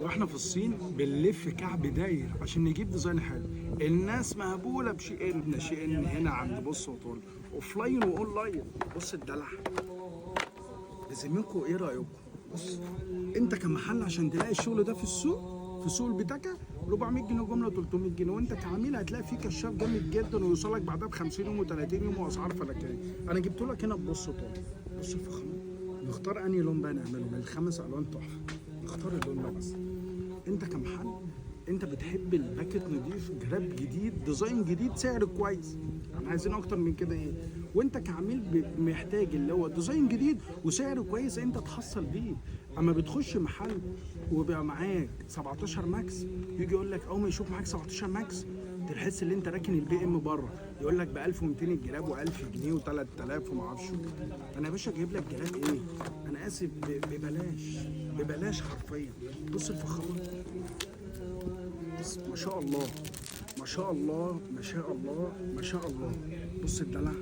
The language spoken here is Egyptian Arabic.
واحنا في الصين بنلف كعب داير عشان نجيب design حلو. الناس مهبوله ب SHEIN. SHEIN هنا عند بص وطول، offline و online. بص الدلع بذمتكم، ايه رايكم؟ بص انت كمحل عشان تلاقي الشغل ده في السوق، في سوق البتاكة 400 جنيه جملة، 300 جنيه، وانت كعميل هتلاقي فيه كشاف جامد جدا ويوصلك بعدها ب 50 يوم و30 يوم واسعار فلكيه. انا جبت لك هنا ببص طول. بص الفخامه، نختار انهي لون بقى نعمله من الخمس الوان تحفه؟ نختار اللون ده بس. انت كمحل انت بتحب ال packet نضيف، جراب جديد، design جديد، سعر كويس، احنا عايزين اكتر من كده ايه؟ وانت كعميل محتاج اللي هو design جديد وسعر كويس انت تحصل بيه. اما بتخش محل وبيبقى معاك 17 Max، يجي يقول لك اول ما يشوف معاك 17 Max تحس ان انت راكن ال BM بره، يقول لك ب 1200 الجراب و1000 جنيه و3000 وما اعرفش. انا يا باشا جايب لك جراب ايه؟ انا اسف، ببلاش، ببلاش حرفيا. بص الفخامه، بص ما شاء الله ما شاء الله ما شاء الله ما شاء الله. بص الدلع.